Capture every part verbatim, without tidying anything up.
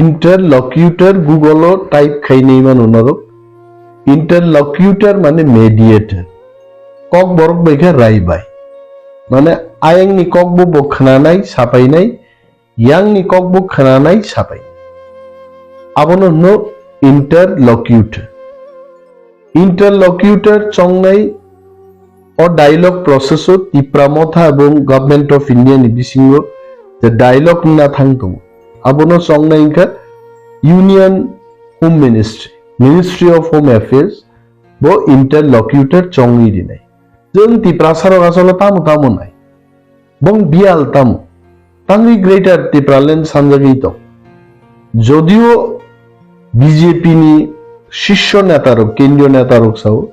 Interlocutor Google o type khainai mano norok. Interlocutor mane mediator. Kokborok bai khe raibai. Mane ayangni kokbo bo khwnanai, sapainai, yangni kokbo khwnanai, sapai. Abono hwno interlocutor. Interlocutor chongnai o dialogue process o Tipra Motha ebong Government of India ni bisingo je dialogue wngna thang tongo. Abono chongnai wngkha Union Home Ministry, Ministry of Home Affairs, bo interlocutor chongwi rinai. Chwng Tiprasa rok asole tamo tamo nai. Bong biyal tamo. Tangwi Greater Tipraland sanjagwi tong. Jodio B J P ni shisho neta rok, kendriyo neta rok sao,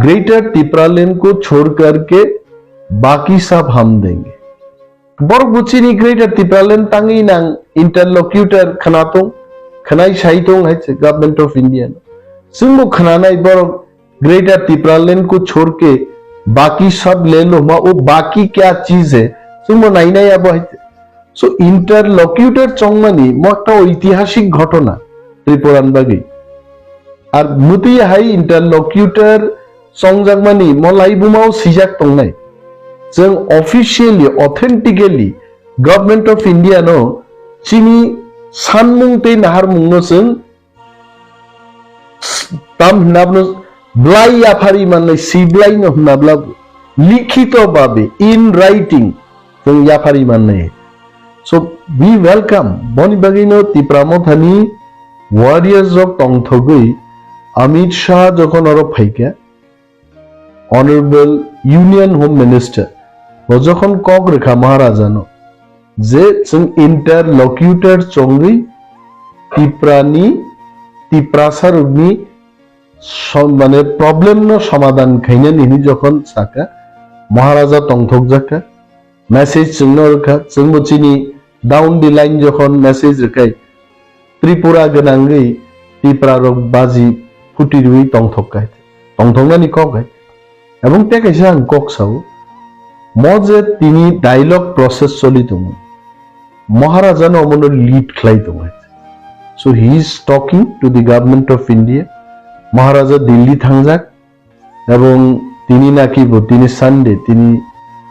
"Greater Tipraland ko chhod karke baki sab hum denge." Borok bo chini Greater Tipraland tangwi nang interlocutor khwna tong, khwnai sai tong hai se Government of India no. Chwng bo khwnanai borok Greater Tipraland ko chhod ke baki sab le lo huma, wo baki kya cheez hai, chwng bo nainai abo hai. So interlocutor chongmani mo ekta oitihasik ghotona Tripura ni bagwi. Ar mwtwi hai interlocutor chongjakmani mo laibuma o swijak tongnai. Chwng officially, authentically Government of India no chini sanmung tei naharmung no chwng tam hwnabwno blai yaphari mannai, siblai no hwnabla likhito babe, in writing, chwng yaphari mannai. So we welcome, boni bagwino Tipra Mothani warriors rok tongthogwi Amit Shah jokhon oro phaikha, Honorable Union Home Minister bo jokhon kok rwkha Maharajano je chwng interlocutor chongwi Tiprani, Tiprasa rokni som-, mane problem no somadhan khainani hinwi jokhon saka, Maharaja tongthokjakha, message chwngno rwkha, chwngbo chini down the line jokhon message rwkhai, Tripura gwnangwi Tipra rok baji phuti rwi tongthok khai, tongthoknani kok hai. Ebong tei kaisa ang kok sao, mo je tini dialogue process choli tongo, Maharaja no omono lead khlai tongo hai. So he is talking to the Government of India. Maharaja Delhi thangjak, ebong tini naki bo tini Sunday tini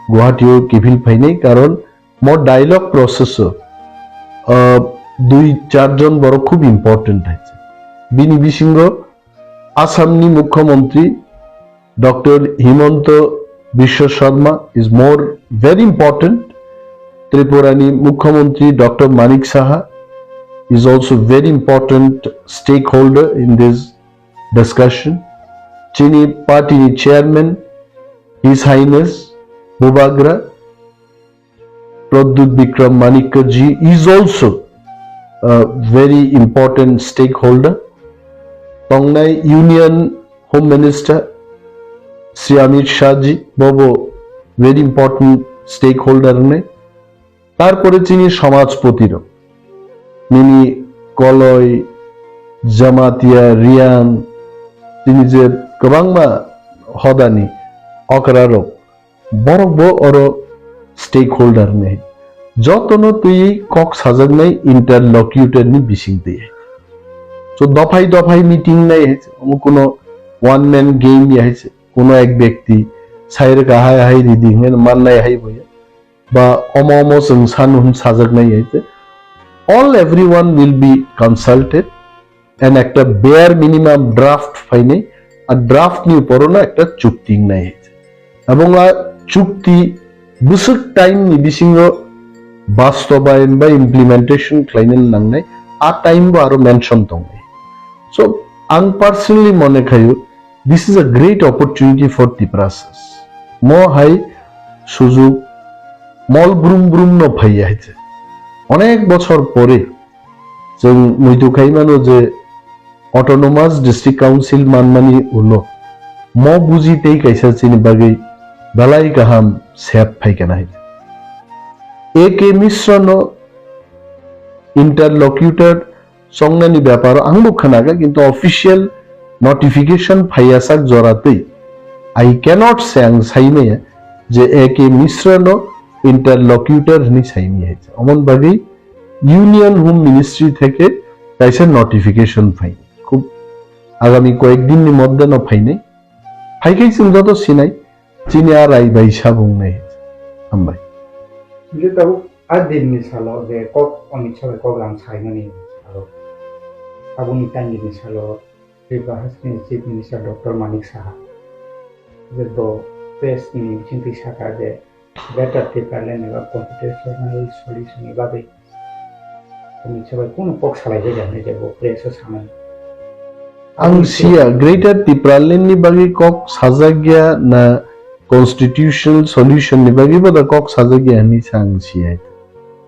Guwahati o kiphil phainai, karon mo dialogue process o, ah, dui char jon borok khub important hai. Bini bisingo Assam ni Mukhyamantri Doctor Himanta Biswa Sarma is more very important. Tripura ni Mukhyamantri Doctor Manik Saha is also very important stakeholder in this discussion. Chini party ni chairman, His Highness Bubagra Pradyut Bikram Manikya ji is also a very important stakeholder. Tongnai Union Home Minister Shri Amit Shah ji bobo very important stakeholder wngnai. Tarpore chini samajpoti rok, nini Koloi, Jamatia, Riang, chini je kwbangma hodani okra rok, borok bo oro stakeholder ni. Jotono twi kok sajaknai interlocutor ni bising twi. So dophai dophai meeting nai hai se, omo kuno one man game ya hai se, kuno ek byakti sai rwkha hai hai ridi hwnwi mannai hai bo ya. Ba omo omo chwng sanu hwn sajaknai hai se. All everyone will be consulted and ekta bare minimum draft phainai, a draft ni upor no ekta chukti wngnai hai se. Ebong a chukti bwswk time ni bisingo bastobayan ba implementation khlaina nangnai, a time bo aro mention tongnai. So ang personally mone khaio, this is a great opportunity for Tiprasas. Mo hai sujuk mol brum brum no phaiya hai se. Onek bochor pore chwng muitu khai mano je Autonomous District Council manmani ulo mo buji tei kaisa chini bagwi belai kaham sep phaikha nai. A K Mishra no interlocutor chongnani beparo angbo khwnakha, kintu official notification phaiyasak jora twi I cannot say, ang saimaya je A K Mishra no interlocutor hwnwi saimaya. Omon bagwi Union Home Ministry theke kaisa notification phai. Khub agami koyek din ni moddhe no phainai. Phaikhai chwng joto sinai, chini a rai bai sabung nai. Hambai. Hingke tabuk a din ni salo je kok Amit Shah bai kok lam saimani salo. Aboni time ni salo Tripura Hasteni Chief Minister Doctor Manik Saha je do press ni bisingtwi saka je Greater Tipraland eba constitutional solution ni bagwi Amit Shah bai kunu kok salai bai jani je bo press o samani. Ang siya Greater Tipraland ni bagwi kok sajak ya na constitutional solution ni bagwi bo da kok sajak ya hinwi sa ang siya.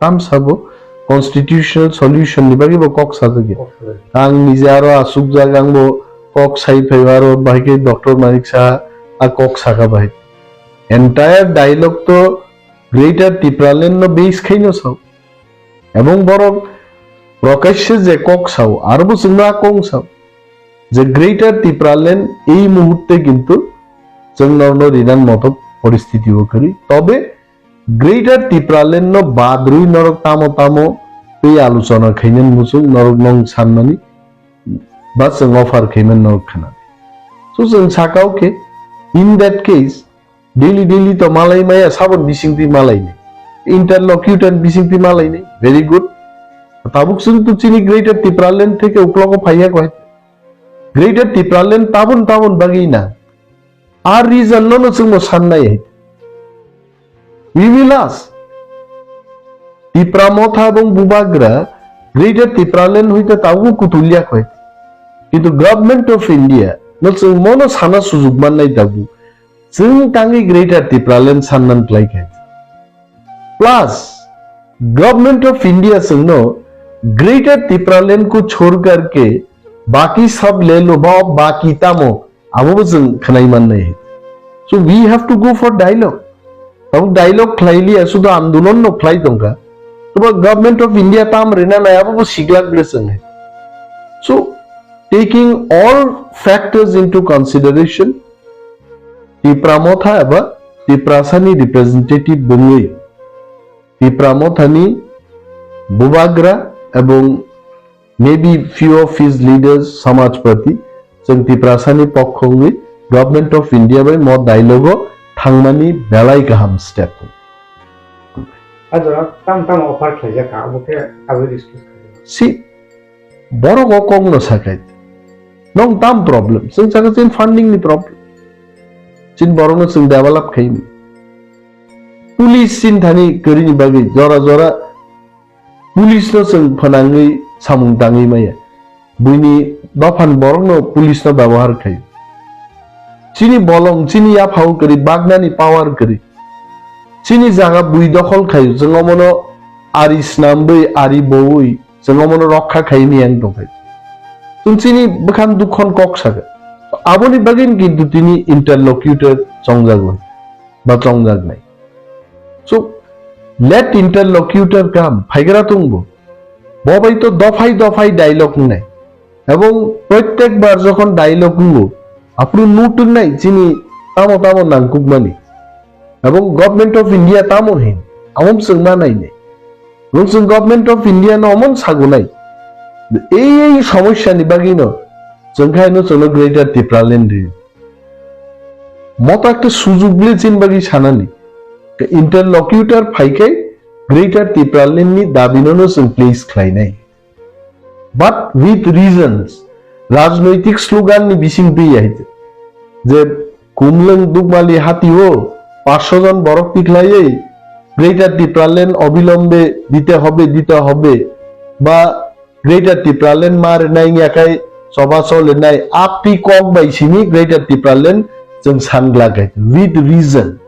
Tam sabo constitutional solution ni bagwi bo kok sajak ya. Ang nije aro asuk jak ang bo kok sai phai aro bahai khe Doctor Manik Saha a kok saka bahai. Entire dialogue to Greater Tipraland no base khai no sao. Ebong borok prokashe je kok sao, aro bo chwngno a kok sao. Je Greater Tipraland ei muhurte kintu chwng norno rinan moto poristiti o kwrwi. Tobe Greater Tipraland no badrwi norok tamo tamo tei aluchona khainani muchung norok nong sanmani ba chwng offer khaimani norok khna. So chwng sakao khe, in that case, daily daily to malai maya sabon bisingtwi malai ni. Interlocutor bisingtwi malai ni. Very good. Tabuk chwng tu chini Greater Tipraland theke uklogo phaiya koi. Greater Tipraland tabun tabun bagwi na. Ar reason no no chwngno sannai hai. We will ask. Tipra Motha ebong Bubagra Greater Tipraland hoite tabuk kutulya koi. Kintu Government of India no chwng mono sana sujug mannai tabuk. Chwng tangwi Greater Tipraland sannan klai khe. Plus, Government of India chwngno Greater Tipraland ko chhor kar ke baki sab le lo ba baki tamo abo bo chwng khwnai mannai. So we have to go for dialogue. Tabuk dialogue khlai liya sudo andolon no khlai tongkha. Toba Government of India tam rina nai abo bo siglak bre chwng. So taking all factors into consideration, Tipra Motha eba Tiprasani representative bungwi Tipra Mothani Bubagra ebong maybe few of his leaders Samajpati chwng Tiprasani pokho wngwi Government of India bai mo dialogue o thangmani belai kaham step. A jora tam tam offer khlaijak kha, abo khe abo discuss khlaijak. Si borok o kok no sakai. Nong tam problem. Chwng saka chin funding ni problem. Chin borok no chwng develop khaini. Police chin thani kwrwini bagwi jora jora police no chwng phanangwi samung tangwi maya. Buini dophan borokno police no byabohar khai. Chini bolong, chini yaphao kwrwi, bagnani power kwrwi. Chini jaga bui dokhol khai, chwng omono ari snambwi, ari bowi, chwng omono rokha khai miyang tongkhai. Chwng chini bwkhang dukhon kok saka. Aboni bagwi kintu tini interlocutor chongjagwi ba chongjaknai. So, let interlocutor come, phaigra tongbo. Bo bai to dophai dophai dialogue wngnai. Ebong prottek bar jokhon dialogue wngo, aphuru nutung nai chini tamo tamo nangkukmani. Ebong Government of India tamo hin, amom chwng ma nai nai. Nung chwng Government of India no omon sagunai. Ei ei somosya ni bagwi no chwng khai no chwng no Greater Tipraland ri. Moto ekta sujug le chin bagwi sanani. Interlocutor phaikhai Greater Tipraland ni dabi no no chwng place khlainai. But with reasons, rajnoitik slogan ni bising twi ya hite. Je kumlwng dukmali hati o paanch sho jon borok tikhlaiwi Greater Tipraland obilombe dite hobe, dite hobe, ba Greater Tipraland ma rwnai wngya khai choba cholinai a twi kok bai simi Greater Tipraland chwng san glak hai with reason.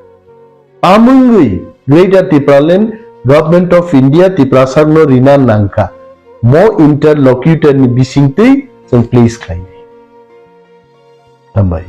Tamungwi Greater Tipraland Government of India Tiprasa no rina nangkha. Mo interlocutor ni bisingtwi chwng place khlainai. Hambai.